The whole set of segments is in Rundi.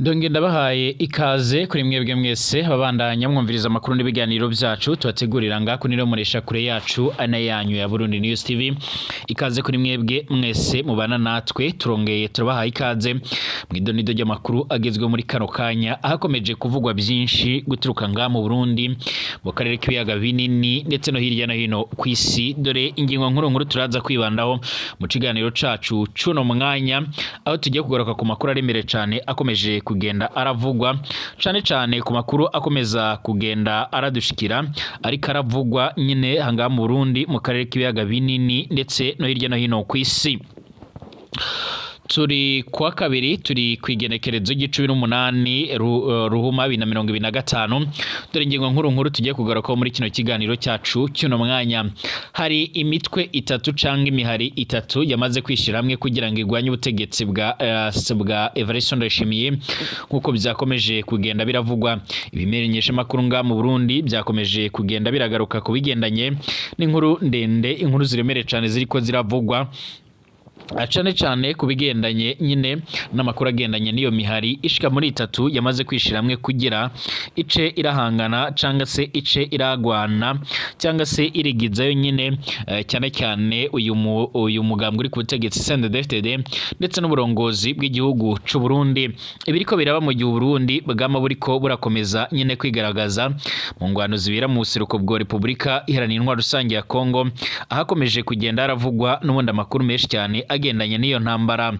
Ndongeye ndabahaye ikaze kuri mwebwe mwese ababandanya mwumviriza amakuru n'ibiganiro byacu tubategurira ngaho niro muresha kure yacu ana yanyu ya Burundi News TV. Ikaze kuri mwebwe mwese mubana natwe, turongeye turabahaye ikaze mw'idonido ry'amakuru agezweho muri kano kanya, ahakomeje kuvugwa byinshi guturuka ngaha mu Burundi, mu karere k'ibiyaga binini ndetse no hirya no hino ku isi. Dore ingingo nkuru nkuru turaza kwibandaho mu kiganiro cacu cuno mwanya, aho tugiye kugaruka ku makuru aremereye cane akomeje kugenda aravugwa, cane cane ku makuru akomeza kugenda aradushikira ariko aravugwa nyine hangaha mu Burundi, mu karere k'ibiyaga binini ndetse no hirya no hino ku isi. Turi kuwa kabiri, turi ku igenekerezo ry'icumi n'umunani Ruhuma 2025. Dore ingingo nkuru nkuru tugiye kugarukaho muri kino kiganiro cyacu cy'uno mwanya. Hari imitwe itatu canke imihari itatu yamaze kwishyira hamwe kugira ngo igwanye ubutegetsi bwa Evariste Ndayishimiye, nk'uko byakomeje kugenda biravugwa. Ibimenyesha makuru ngaha mu Burundi byakomeje kugenda biragaruka ku bigendanye n'inkuru ndende, inkuru ziremereye cane ziriko ziravugwa cane cane ku bigendanye nyine n'amakuru agendanye n'iyo mihari ishika muri itatu yamaze kwishira hamwe kugira ice irahangana cyangwa se ice iragwana cyangwa se irigizayo nyine cyane cyane uyu mugambwe uri ku butegetsi CNDD-FDD ndetse n'uburongozi bw'igihugu c'u Burundi. Ibiriko biraba mu gihe Burundi bwama buriko burakomeza nyine kwigaragaza mu ngwano zibera mu buseruko bwa Repubulika Iharanira Intwaro Rusange ya Kongo, ahakomeje kugenda haravugwa n'ubundi amakuru menshi cyane agendanye n'iyo ntambara.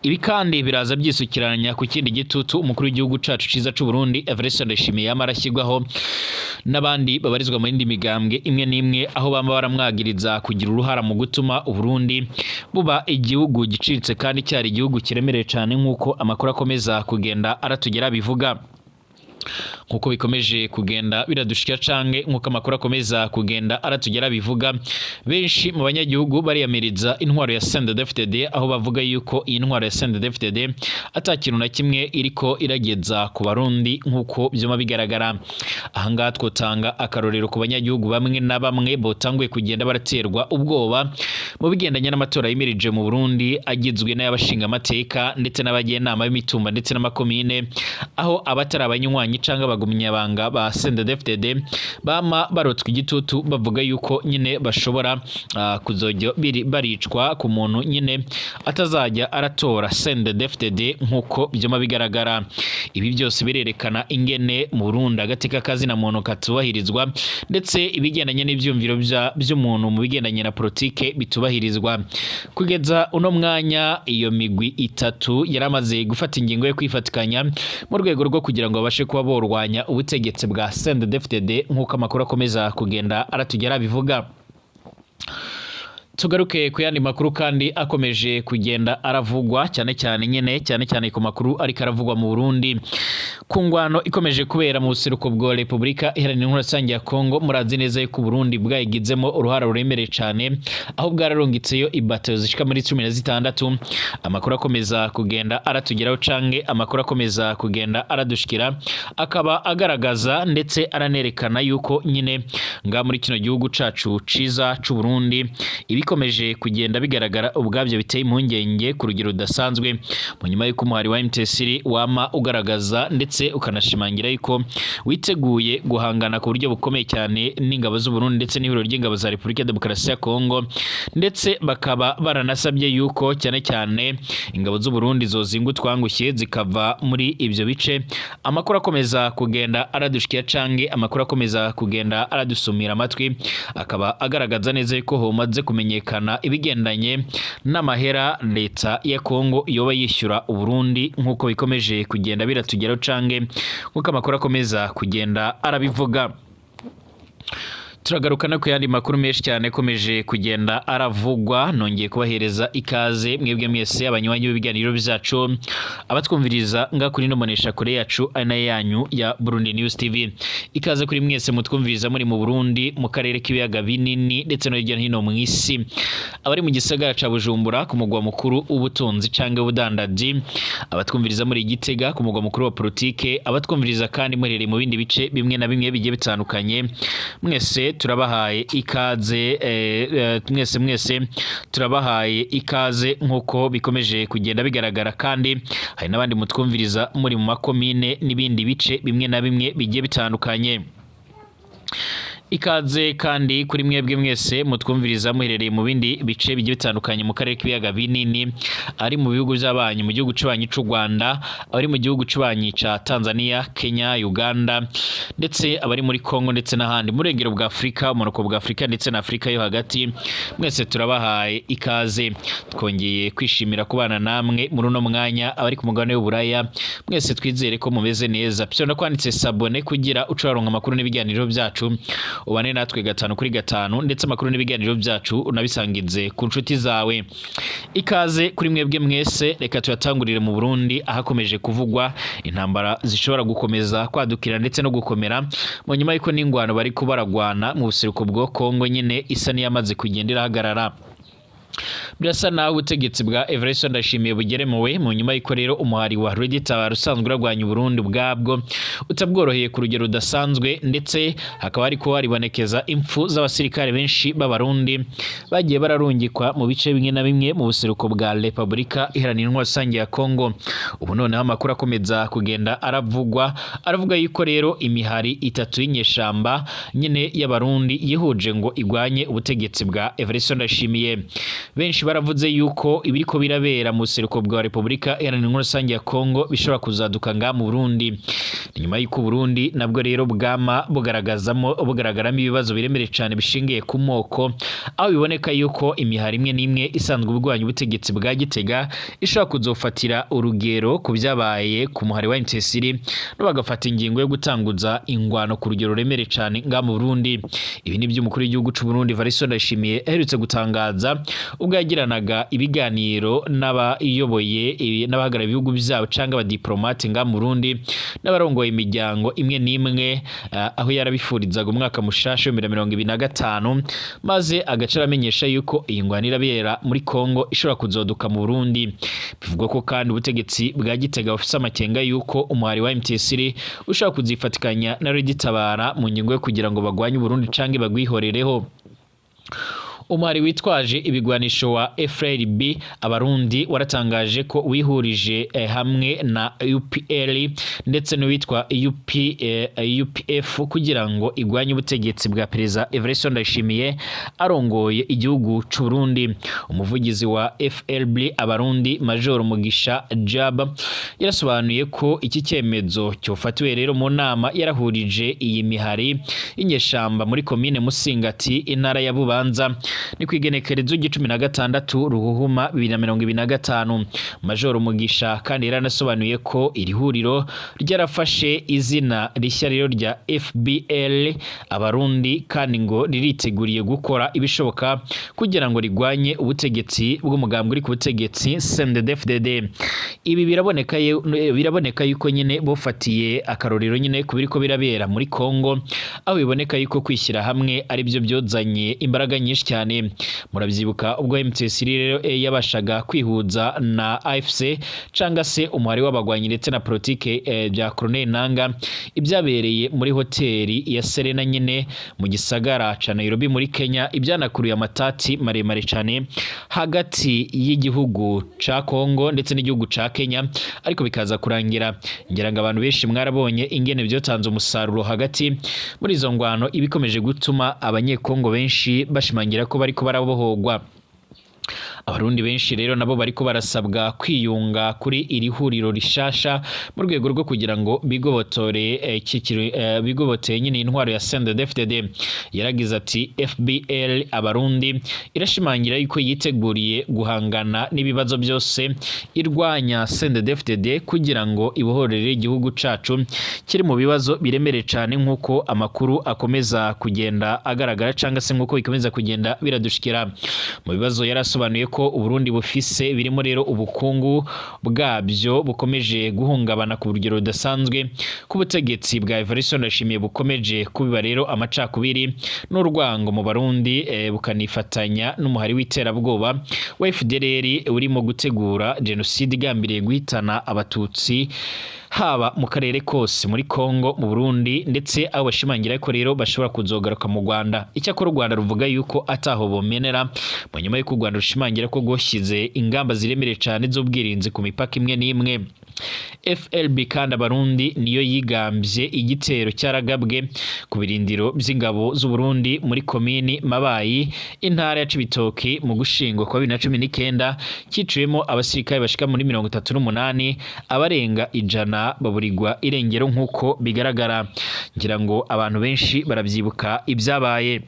Ibi kandi biraza byisukiranya ku kindi gitutu umukuru w'igihugu cacu ciza c'u Burundi Evariste Ndayishimiye yama arashyirwaho n'abandi babarizwa mu yindi migambwe imwe n'imwe, aho bama baramwagiriza kugira uruhara mu gutuma Uburundi buba igihugu giciriritse kandi cyari igihugu kiremereye cane, nk'uko amakuru akomeza kugenda aratugera bivuga, nkuko bikomeje kugenda biradushikira canke nkuko amakuru akomeza kugenda aratugera bivuga. Benshi mu banyagihugu bariyamiriza intwaro ya CNDD-FDD, aho bavuga yuko iyi ntwaro ya CNDD-FDD ata kintu na kimwe iriko irageza ku Barundi, nkuko vyuma bigaragara. Ahangaha twotanga akarorero ku banyagihugu bamwe na bamwe botanguye kugenda baraterwa ubwoba mu bigendanye n'amatora yimirije mu Burundi, agizwe n'ay'abashinga amateka ndetse n'abagenama b'imitumba ndetse n'amakomine, aho abatari abanywanyi canke abagumyabanga ba CNDD-FDD bama barotswa igitutu, bavuga yuko nyine bashobora kuzojya baricwa ku muntu nyine atazajya aratora CNDD-FDD, nkuko vyuma bigaragara. Ibi byose birerekana ingene mu Burundi agateka kazina muntu katubahirizwa, ndetse ibigendanye n'ivyumviro vy'umuntu mu bigendanye na politike bitubahirizwa. Kugeza uno mwanya, iyo migwi itatu yaramaze gufata ingingo yo kwifatikanya mu rwego rwo kugira ngo babashe kuba borwanya ubutegetsi bwa CNDD-FDD, nk'uko amakuru akomeza kugenda aratugera bivuga. Tugaruke ku yandi makuru kandi akomeje kugenda aravugwa, cyane cyane nyine cyane cyane ku makuru ariko aravugwa mu Burundi, ku ngwano ikomeje kubera mu buseruko bwa Repubulika Iharanira Intwaro Rusange ya Kongo. Murazi neza yuko Burundi bwayigizemo uruhara ruremereye cyane, aho bwararungitseyo ibato zishika muri 16. Amakuru akomeza kugenda aratugeraho canke amakuru akomeza kugenda aradushikira akaba agaragaza ndetse aranerekana yuko nyine nga muri kino gihugu cacu ciza c'u Burundi ibikomeje kugenda bigaragara ubwabyo biteye impungenge ku rugero rudasanzwe, mu nyuma y'uko umuhari wa M23 wama ugaragaza ndetse ukanashimangira yuko witeguye guhangana ku buryo bukomeye cyane n'ingabo z'u Burundi ndetse n'ihuriro ry'ingabo za Repubulika ya Demokarasi ya Kongo, ndetse bakaba baranasabye yuko cyane cyane ingabo z'u Burundi zozinga utwangushye zikava muri ibyo bice. Amakuru akomeza kugenda aradushikira canke amakuru akomeza kugenda aradusumira amatwi akaba agaragaza neza yuko homaze kumenyekana ibigendanye n'amahera leta ya Kongo yoba yishyura Uburundi, nk'uko bikomeje kugenda biratugeraho canke nk'uko amakuru akomeza kugenda arabivuga. Turagaruka no ku yandi makuru menshi cyane akomeje kugenda aravugwa. Nongeye kubahereza ikaze mwebwe mwese abanywanyi b'ibiganiro byacu, abatwumviriza nga kuri no monesha kure yacu ari nayo yanyu ya Burundi News TV. Ikaze kuri mwese mutwumviriza muri mu Burundi, mu karere k'ibiyaga binini ndetse no hirya no hino mu isi, abari mu gisagara ca Bujumbura ku mugwa mukuru w'ubutunzi canke w'ubudandaji, abatwumviriza muri Gitega ku mugwa mukuru wa politike, abatwumviriza kandi muherereye mu bindi bice bimwe na bimwe bigiye bitandukanye, mwese. turabahaye ikaze, mwese mwese turabahaye ikaze nk'uko bikomeje kugenda bigaragara. Kandi hari n'abandi mutwumviriza muri mu makomine n'ibindi bice bimwe na bimwe bigiye bitandukanye. Ikaze kandi kuri mwebwe mwese mutwumviriza muherereye mu bindi bice bigiye bitandukanye mu karere k'ibiyaga binini, ari mu bihugu by'abanyi, mu gihugu c'ubanyi c'u Rwanda, abari mu gihugu c'ubanyi ca Tanzania, Kenya, Uganda, ndetse abari muri Congo ndetse n'ahandi mu burengero bwa Afurika, umunuko bwa Afurika ndetse na Afurika yo hagati, mwese turabahaye ikaze. Twongeye kwishimira kubana namwe muri uno mwanya. Abari ku mugabane w'Uburaya, mwese twizere ko mumeze neza. Pyo kwanditse s'abonner kugira uce waronka amakuru n'ibiganiro byacu, ubane natwe gatanu kuri gatanu, ndetse amakuru n'ibiganiro byacu unabisangize ku nshuti zawe. Ikaze kuri mwebwe mwese. Reka tuyatangurire mu Burundi, ahakomeje kuvugwa intambara zishobora gukomeza kwadukira ndetse no gukomera mu nyuma y'uko n'ingwano bari kubaragwana mu buseruko bwo Kongo nyine isa n'iyamaze kugenda irahagarara. Birasa naho ubutegetsi bwa Evariste Ndayishimiye bugeremuwe mu nyuma y'uko rero umuhari wa RED Tabara usanzwe uragwanya Uburundi ubwabwo utabworoheye ku rugero rudasanzwe, ndetse hakaba hariko haribonekeza impfu z'abasirikare benshi b'Abarundi bagiye bararungikwa mu bice bimwe na bimwe mu buseruko bwa Repubulika Iharanira Intwaro Rusange ya Kongo. Ubu noneho amakuru akomeza kugenda aravugwa aravuga yuko rero imihari itatu y'inyeshamba nyine y'Abarundi yihuje ngo igwanye ubutegetsi bwa Evariste Ndayishimiye. Benshi baravuze yuko ibiriko birabera mu buseruko bwa Repubulika Iharanira Intwaro Rusange ya Kongo bishobora kuzaduka ngaha mu Burundi. Ni nyuma y'uko Uburundi nabwo rero bwama bugaragazamo bugaragaramo ibibazo biremereye cyane bishingiye ku moko, aho biboneka yuko imihari imwe n'imwe isanzwe ubwanya ubutegetsi bwa Gitega ishobora kuzofatira urugero ku byabaye ku muhari wa MTSR, no bagafata ingingo yo gutanguza ingwano ku rugero ruremereye cyane ngaha mu Burundi. Ibi ni byo umukuru w'igihugu c'u Burundi Evariste Ndayishimiye aherutse gutangaza ubwo yagiranaga ibiganiro n'abayoboye n'abahagarariye ibihugu byabo canke abadiplomate ngaha mu Burundi n'abarongoye imiryango imwe n'imwe, aho yarabifurizaga umwaka mushasha wa 2025, maze agaca aramenyesha yuko iyi ngwano irabera muri Kongo ishobora kuzoduka mu Burundi. Bivugwa ko kandi ubutegetsi bwa Gitega bufise amakenga yuko umuhari wa MTSR ushobora kuzifatikanya na RED Tabara mu ngingo yo kugira ngo bagwanye Uburundi canke bagwihorereho. Umuhari witwaje ibigwanisho wa FRB Abarundi waratangaje ko wihurije hamwe na UPL ndetse n'uwitwa UPF kugira ngo igwanye ubutegetsi bwa Perezida Evariste Ndayishimiye arongoye igihugu c'u Burundi. Umuvugizi wa FLB Abarundi, Major Mugisha Jab, yarasobanuye ko iki cyemezo cyofatiwe rero mu nama yarahurije iyi mihari y'inyeshamba muri komine Musingati, intara ya Bubanza, ni kw'igenekerezo ry'icumi na gatandatu Ruhuhuma 2025. Major Mugisha kandi yaranasobanuye ko iri huriro ryarafashe izina rishya rero rya FBL Abarundi, kandi ngo ririteguriye gukora ibishoboka kugira ngo rigwanye ubutegetsi bw'umugambwe uri ku butegetsi CNDD-FDD. Ibi biraboneka yuko nyine bofatiye akarorero nyine ku biriko birabera muri Kongo, aho biboneka yuko kwishyira hamwe ari byo byozanye imbaraga nyinshi cyane. Murabyibuka ubwo MTS rero yabashaga kwihuza na AFC canga se umuhari w'abagwanyi ndetse na politike bya Colonel Nanga, ibyabereye muri hoteli ya Serena nyine mu gisagara ca Nairobi muri Kenya, ibyanakuruye amatati maremare cyane hagati y'igihugu ca Kongo ndetse n'igihugu ca Kenya, ariko bikaza kurangira, ngira ngo abantu benshi mwarabonye ingene byotanze umusaruro hagati muri izo ngwano, ibikomeje gutuma Abanyekongo benshi bashimangira ko bariko barabohogwa. Abarundi benshi rero nabo bariko barasabwa kwiyunga kuri iri huriro rishasha mu rwego rwo kugira ngo bigobotore bigoboteye nyine intwaro ya CNDD-FDD. Yaragize ati: "FBL Abarundi irashimangira yuko yiteguriye guhangana n'ibibazo byose irwanya CNDD-FDD kugira ngo ibohorere igihugu cacu kiri mu bibazo biremereye cane, nk'uko amakuru akomeza kugenda agaragara cyangwa se nk'uko bikomeza kugenda biradushikira." Mu bibazo yarasobanuye ko yuko Uburundi bufise birimo rero ubukungu bwabyo bukomeje guhungabana ku rugero rudasanzwe, ku butegetsi bwa Evariste Ndayishimiye bukomeje kubiba rero amacakubiri n'urwango mu Barundi, bukanifatanya n'umuhari w'iterabwoba wa FDLR urimo gutegura jenoside igambiriye guhitana Abatutsi haba mu karere kose, muri Congo, mu Burundi, ndetse aho bashimangira ko rero bashobora kuzogaruka mu Rwanda. Icyakora u Rwanda ruvuga yuko ataho bomenera, mu nyuma y'uko u Rwanda rushimangira ko rwashyize ingamba ziremereye cyane z'ubwirinzi ku mipaka imwe n'imwe. FLB kandi Abarundi niyo yigambye igitero cyaragabwe ku birindiro by'ingabo z'u Burundi muri komini Mabayi, intara ya Cibitoki, mu Gushingo kwa 2019, ciciwemo abasirikare bashika muri 38, abarenga 100 baburirwa irengero nk'uko bigaragara. Ngira ngo abantu benshi baravyibuka ibyabaye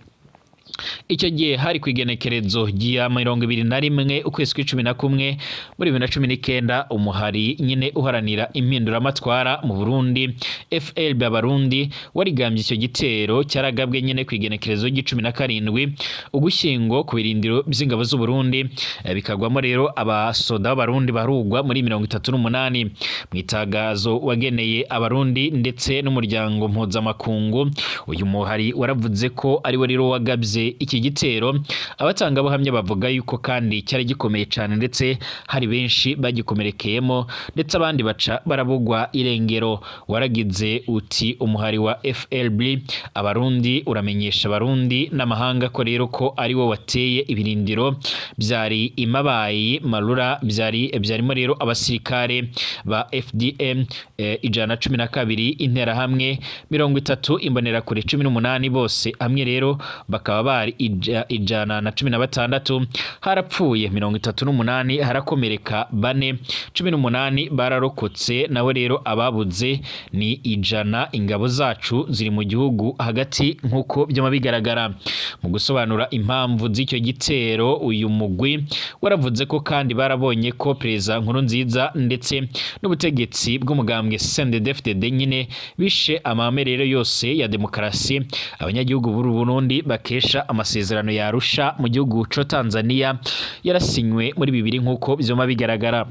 icyo gihe. Hari ku igenekerezo rya 21 ukwezi kw'icumi na kumwe muri 2019. Umuhari nyine uharanira impinduramatwara mu Burundi, FLB Abarundi, warigambye icyo gitero cyaragabwe nyine ku igenekerezo ry'icumi na karindwi Ugushyingo ku birindiro by'ingabo z'u Burundi, bikagwamo rero abasoda b'Abarundi barugwa muri 38. Mu itangazo wageneye Abarundi ndetse n'umuryango mpuzamakungu, uyu muhari waravuze ko ari we rero wagabye iki gitero. Abatangabuhamya bavuga yuko kandi cyari gikomeye cyane, ndetse hari benshi bagikomerekeyemo, ndetse abandi baca barabugwa irengero. Waragize uti: "Umuhari wa FLB Abarundi uramenyesha Abarundi n'amahanga ko rero ko ari wo wateye ibirindiro byari imabayi Marura, byari byarimo rero abasirikare ba FDM 112, Interahamwe 30, Imbonerakure 18, bose hamwe rero bakaba bari 116. Harapfuye 38, harakomereka bane, 18 bararokotse, nawe rero ababuze ni 100. Ingabo zacu ziri mu gihugu hagati nk'uko byama bigaragara." Mu gusobanura impamvu z'icyo gitero, uyu mugwi waravuze ko kandi barabonye ko Perezida Nkurunziza ndetse n'ubutegetsi bw'umugambwe CNDD-FDD nyine bishe amahame rero yose ya demokarasi abanyagihugu b'u Burundi bakesha amasezerano ya Arusha mu gihugu co Tanzania, yarasinywe muri bibiri, nk'uko vyoma bigaragara.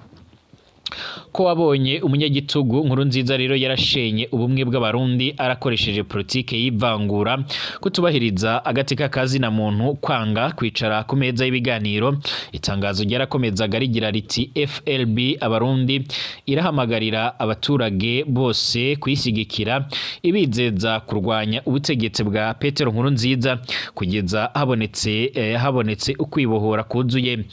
Ko wabonye umunyagitugu Nkurunziza rero yarashenye ubumwe bw'Abarundi arakoresheje politike y'ivangura, kutubahiriza agateka kazina muntu, kwanga kwicara ku meza y'ibiganiro. Itangazo ryarakomezaga rigira riti: "FLB Abarundi irahamagarira abaturage bose kuyishyigikira, ibizeza kurwanya ubutegetsi bwa Petero Nkurunziza kugeza habonetse ukwibohora kuzuye.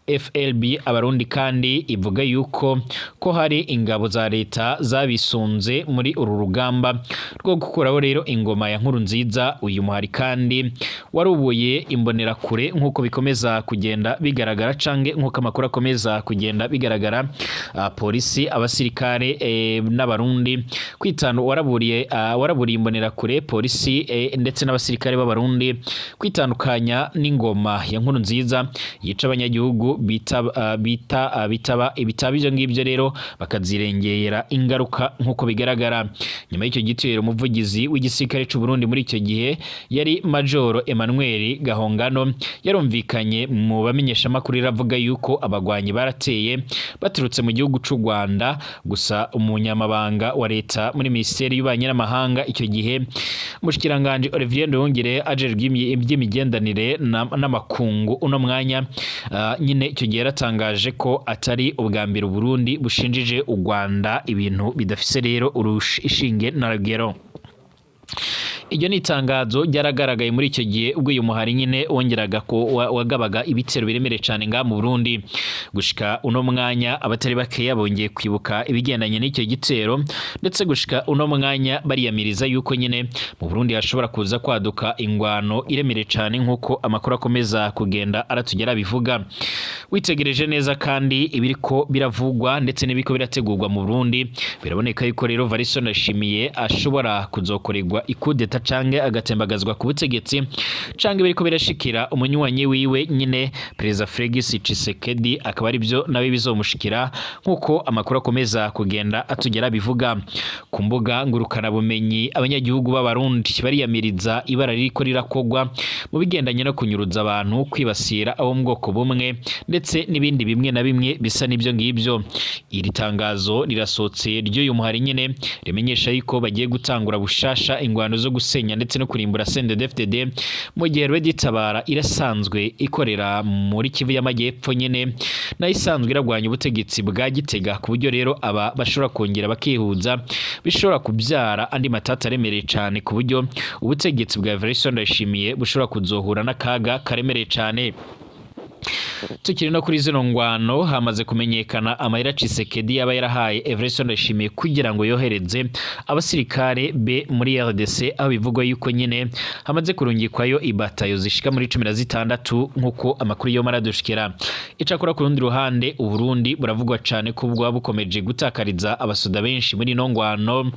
FLB Abarundi kandi ivuga yuko ko hari ingabo za leta zabisunze muri uru rugamba rwo gukuraho rero ingoma ya Nkurunziza. Uyu muhari kandi warubuye Imbonerakure, nk'uko bikomeza kugenda bigaragara, cange nk'uko amakuru akomeza kugenda bigaragara, polisi, abasirikare n'Abarundi kwitanu waraburiye Imbonerakure, polisi ndetse n'abasirikare b'Abarundi kwitandukanya n'ingoma ya Nkurunziza yica abanyagihugu, bita bita bitaba ibitaba ivyo ngivyo rero bakazirengera ingaruka, nk'uko bigaragara. Nyuma y'icyo gitero, umuvugizi w'igisirikare c'u Burundi muri icyo gihe yari Majoro Emmanuel Gahongano yarumvikanye mu bamenyeshamakuru iravuga yuko abagwanyi barateye baturutse mu gihugu c'u Rwanda. Gusa umunyamabanga wa leta muri minisiteri y'ububanyi n'amahanga icyo gihe, umushikiranganje Olivier Nduhungirehe ajejwe iby'imigenderanire n'amakungu uno mwanya, nyine icyo gihe yaratangaje ko atari ubwa mbere Burundi bushinjije u Rwanda ibintu bidafise rero ishinge na rugero. Iryo ni itangazo ryaragaragaye muri icyo gihe ubwo uyu muhari nyine wongeraga ko wagabaga ibitero biremereye cyane ngaha mu Burundi. Gushika uno mwanya, abatari bakeya bongeye kwibuka ibigendanye n'icyo gitero, ndetse gushika uno mwanya bariyamiriza yuko nyine mu Burundi hashobora kuza kwaduka ingwano iremereye cyane, nk'uko amakuru akomeza kugenda aratugera bivuga. Witegereje neza kandi ibiriko biravugwa ndetse n'ibiriko birategurwa mu Burundi, biraboneka yuko rero Variso Ndayishimiye ashobora kuzokorerwa ikudeta. kudeta canke agatembagazwa ku butegetsi, canke biriko birashikira umunywanyi wiwe nyine Perezida Felix Tshisekedi, akaba ari byo nawe bizomushikira, nk'uko amakuru akomeza kugenda atugera bivuga. Ku mbuga ngurukanabumenyi, abanyagihugu b'Abarundi bariyamiriza ibara ririko rirakogwa mu bigendanye no kunyuruza abantu, kwibasira abo mu bwoko bumwe, ndetse n'ibindi bimwe na bimwe bisa n'ibyo ngibyo. Iri tangazo rirasohotse ry'uyu muhari nyine, rimenyesha yuko bagiye gutangura bushasha ingwano zo gusenya ndetse no kurimbura CNDD-FDD, mu gihe RED-Tabara irasanzwe ikorera muri Kivu y'Amajyepfo nyine, nayo isanzwe iragwanya ubutegetsi bwa Gitega, ku buryo rero aba bashobora kongera bakihuza, bishobora kubyara andi matata aremereye cyane, ku buryo ubutegetsi bwa Evariste Ndayishimiye bushobora kuzohura n'akaga karemereye cyane. Tukiri no kuri zino ngwano, hamaze kumenyekana amahera Tshisekedi yaba yarahaye Evariste Ndayishimiye kugira ngo yohereze abasirikare be muri RDC, aho bivugwa yuko nyine hamaze kurungikwayo ibatayo zishika muri 16, nk'uko amakuru yo maradushikira. Icakora, ku rundi ruhande, Uburundi buravugwa cane ko bwa bukomeje gutakariza abasoda benshi muri ino ngwano,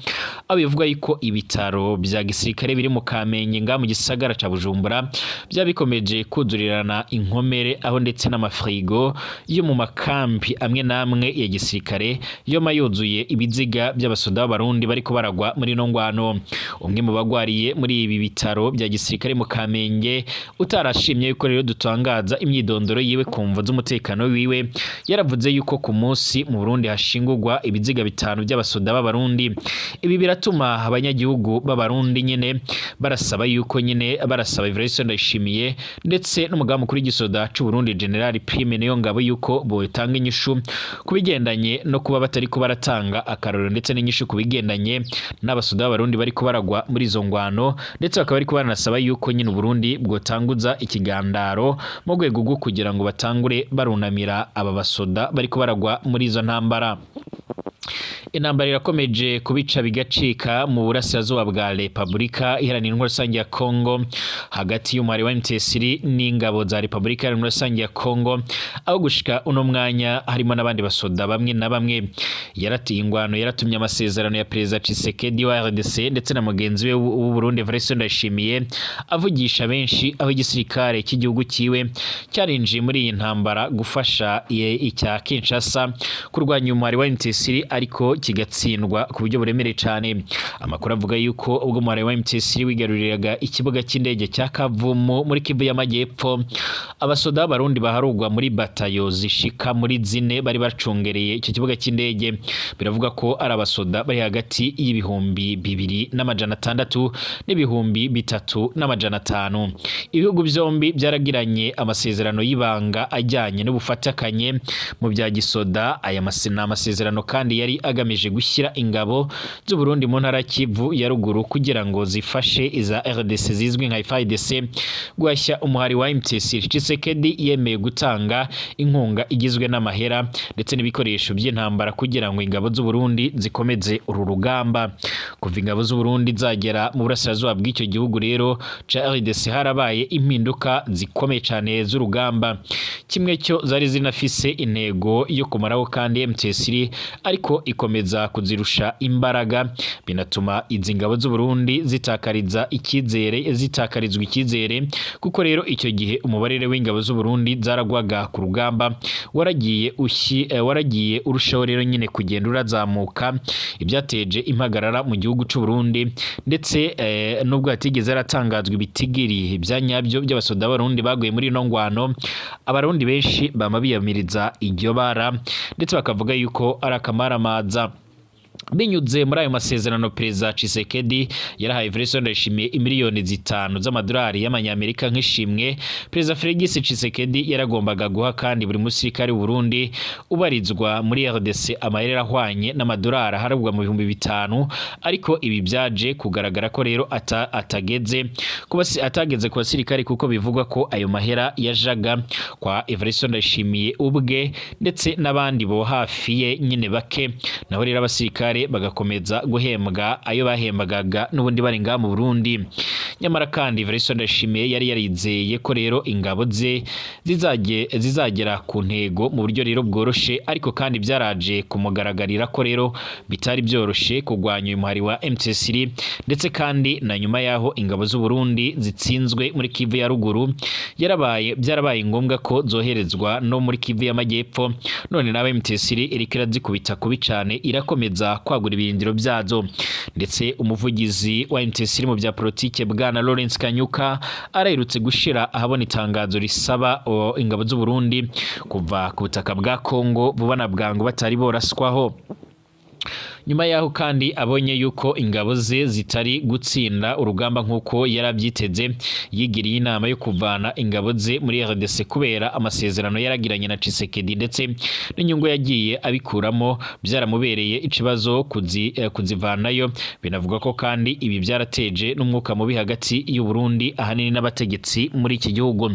aho bivugwa yuko ibitaro vya gisirikare biri mu Kamenge nga mu gisagara ca Bujumbura byaba bikomeje kuzurirana inkomere, aho ndetse n'amafrigo yo mu makambi amwe n'amwe ya gisirikare yoma yuzuye ibiziga by'abasoda b'Abarundi bariko baragwa muri ino ngwano. Umwe mu bagwariye muri ibi bitaro bya gisirikare mu Kamenge, utarashimye yuko rero dutangaza imyidondoro yiwe ku mvo z'umutekano wiwe, yaravuze yuko ku munsi mu Burundi hashingurwa ibiziga 5 by'abasoda b'Abarundi. Ibi biratuma abanyagihugu b'Abarundi nyene barasaba yuko nyene barasaba Evariste Ndayishimiye ndetse n'umugaba mukuru w'igisoda c'u Burundi, General Prime Niyongabo, yuko botanga inyishu ku bigendanye no kuba batariko baratanga akarorero ndetse n'inyishu ku bigendanye n'abasoda b'Abarundi bariko baragwa muri izo ngwano, ndetse bakaba bariko baranasaba yuko nyine Uburundi bwotanguza ikigandaro mu rwego rwo kugira ngo batangure barunamira aba basoda bariko baragwa muri izo ntambara. Intambara irakomeje kubica bigacika mu burasirazuba bwa Repubulika Iharanira Intwaro Rusange ya Kongo, hagati y'umuhari wa M23 n'ingabo za Repubulika Iharanira Intwaro Rusange ya Kongo, aho gushika uno mwanya harimo n'abandi basoda bamwe na bamwe. Yaratiye ingwano yaratumye amasezerano ya Perezida Tshisekedi wa RDC ndetse na mugenzi we w'u Burundi Evariste Ndayishimiye avugisha benshi, aho igisirikare cy'igihugu kiwe cyarinjiye muri iyi ntambara gufasha icya Kinshasa kurwanya umuhari wa M23, ariko kigatsindwa ku buryo buremereye cyane. Amakuru avuga yuko ubwo umuhari wa M23 wigaruriraga ikibuga cy'indege cya Kavumu muri Kivu y'Amajyepfo, abasoda b'Abarundi baharugwa muri batayo zishika muri 4 bari bacungereye icyo kibuga cy'indege. Biravuga ko ari abasoda bari hagati y'2600 n'3500. Ibihugu byombi byaragiranye amasezerano y'ibanga ajyanye n'ubufatakanye mu bya gisoda. Aya ni amasezerano kandi yari agamije gushyira ingabo z'u Burundi mu ntara Kivu ya ruguru kugira ngo zifashe iza RDC zizwi nka FARDC guhashya umuhari wa M23. Tshisekedi yemeye gutanga inkunga igizwe n'amahera ndetse n'ibikoresho by'intambara kugira ngo ingabo z'u Burundi zikomeze uru rugamba. Kuva ingabo z'u Burundi zagera mu burasirazuba bw'icyo gihugu rero ca RDC, harabaye impinduka zikomeye cyane z'urugamba. Kimwe cyo zari zinafise intego yo kumaraho kandi M23, ariko ikomeza kuzirusha imbaraga, binatuma izi ngabo z'u Burundi zitakariza icyizere, zitakarizwa icyizere, kuko rero icyo gihe umubare w'ingabo z'u Burundi zaragwaga ku rugamba waragiye urushaho rero nyine kugenda urazamuka, ibyateje impagarara mu gihugu c'u Burundi. Ndetse nubwo hatigeze haratangazwa ibitigiri bya nyabyo by'abasoda b'Abarundi baguye muri ino ngwano, Abarundi benshi bama biyamiriza iryo bara, ndetse bakavuga yuko ari akamaramaza. Binyuze muri ayo masezerano, Perezida Tshisekedi yarahaye Evariste Ndayishimiye imiliyoni 5 z'amadolari y'amanyamerika nk'ishimwe. Perezida Felix Tshisekedi yaragombaga guha kandi buri musirikare w'u Burundi ubarizwa muri RDC amahera ahwanye n'amadolari aharugwa mu 5000, ariko ibi byaje kugaragara ko rero atageze ku basirikare, kuko bivugwa ko ayo mahera yajaga kwa Evariste Ndayishimiye ubwe ndetse n'abandi bo hafi ye nyine bake. Naho rero abasirikare abasirikare bagakomeza guhembwa ayo bahembagaga n'ubundi bari ngaha mu Burundi. Nyamara kandi Evariste Ndayishimiye yari yarizeye ko rero ingabo ze zizagera ku ntego mu buryo rero bworoshe, ariko kandi byaraje kumugaragarira ko rero bitari byoroshe kurwanya uyu muhari wa M23. Ndetse kandi na nyuma yaho ingabo z'u Burundi zitsinzwe muri Kivu ya ruguru, byarabaye ngombwa ko zoherezwa no muri Kivu y'Amajyepfo. None nawe M23 iriko irazikubita kubi cane, irakomeza kwagura ibirindiro byazo. Ndetse umuvugizi wa M23 mu bya politike, bwana Lawrence Kanyuka, araherutse gushira ahabona itangazo risaba ingabo z'u Burundi kuva ku butaka bwa Kongo vuba na bwangu batari boraswaho. Nyuma yaho kandi abonye yuko ingabo ze zitari gutsinda urugamba nk'uko yari abyiteze, yigiriye inama yo kuvana ingabo ze muri RDC kubera amasezerano yaragiranye na Tshisekedi ndetse n'inyungu yagiye abikuramo byaramubereye ikibazo kuzivanayo. Binavuga ko kandi ibi byarateje n'umwuka mubi hagati y'u Burundi ahanini n'abategetsi muri iki gihugu.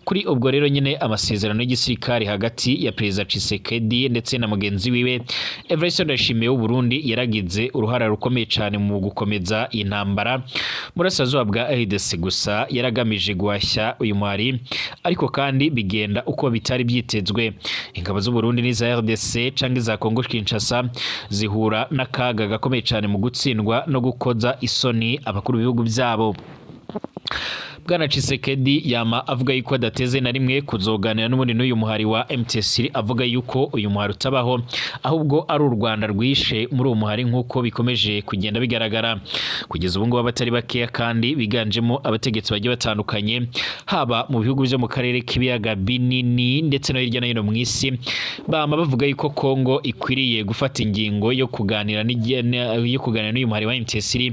Kuri ubwo rero nyine amasezerano y'igisirikare hagati ya Perezida Tshisekedi ndetse na mugenzi wiwe Evariste Ndayishimiye w'u Burundi yaragize uruhara rukomeye cyane mu gukomeza intambara murasirazuba bwa RDC. Gusa yaragamije guhashya uyu muhari, ariko kandi bigenda uko bitari byitezwe. Ingabo z'u Burundi n'iza RDC canke iza Congo Kinshasa zihura n'akaga gakomeye cyane mu gutsindwa no gukoza isoni abakuru b'ibihugu byabo. Bwana Tshisekedi yama avuga yuko adateze na rimwe kuzoganira n'ubundi n'uyu muhari wa M23, avuga yuko uyu muhari utabaho, ahubwo ari u Rwanda rwishe muri uwo muhari, nk'uko bikomeje kugenda bigaragara kugeza ubu ngubu. Abatari bakeya kandi biganjemo abategetsi bagiye batandukanye, haba mu bihugu byo mu karere k'ibiyaga binini ndetse no hirya no hino mu isi, bama bavuga yuko Kongo ikwiriye gufata ingingo yo kuganira n'uyu muhari wa M23.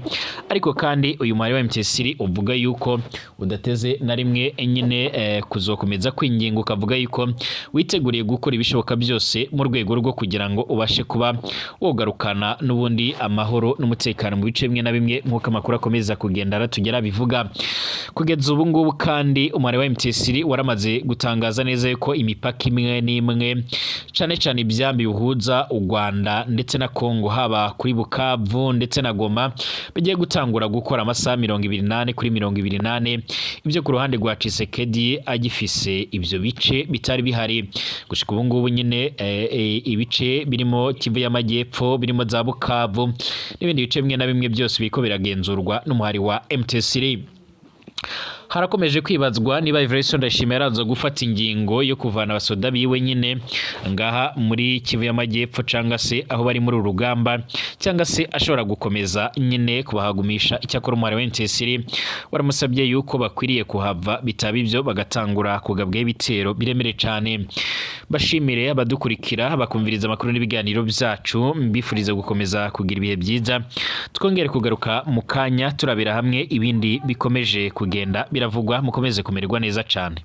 Ariko kandi uyu muhari wa M23 uvuga yuko udateze na rimwe nyine kuzokomeza kwinginga, ukavuga yuko witeguriye gukora ibishoboka byose mu rwego rwo kugira ngo ubashe kuba wogarukana n'ubundi amahoro n'umutekano mu bice bimwe na bimwe, nk'uko amakuru akomeza kugenda aratugera bivuga. Kugeza ubu ngubu kandi umuhari wa M23 waramaze gutangaza neza yuko imipaka imwe n'imwe, cane cane ivyambi bihuza u Rwanda ndetse na Kongo, haba kuri Bukavu ndetse na Goma, bigiye gutangura gukora amasaha 24 kuri 24. Ibyo ku ruhande rwa Tshisekedi agifise ibyo bice bitari bihari gushika ubu ngubu nyine, ibice birimo Kivu y'Amajyepfo, birimo za Bukavu n'ibindi bice bimwe na bimwe, byose biriko biragenzurwa n'umuhari wa M23. Harakomeje kwibazwa niba Evariste Ndayishimiye yaraza gufata ingingo yo kuvana abasoda biwe nyine ngaha muri Kivu y'Amajyepfo cyangwa se aho bari muri uru rugamba, cyangwa se ashobora gukomeza nyine kubahagumisha. Icyakora umuhari wa M23 waramusabye yuko bakwiriye kuhava, bitaba ibyo bagatangura kugabwaho ibitero biremereye cyane. Bashimire abadukurikira bakumviriza amakuru n'ibiganiro byacu, mbifuriza gukomeza kugira ibihe byiza. Twongere kugaruka mu kanya turabira hamwe ibindi bikomeje kugenda biravugwa. Mukomeze kumererwa neza cyane.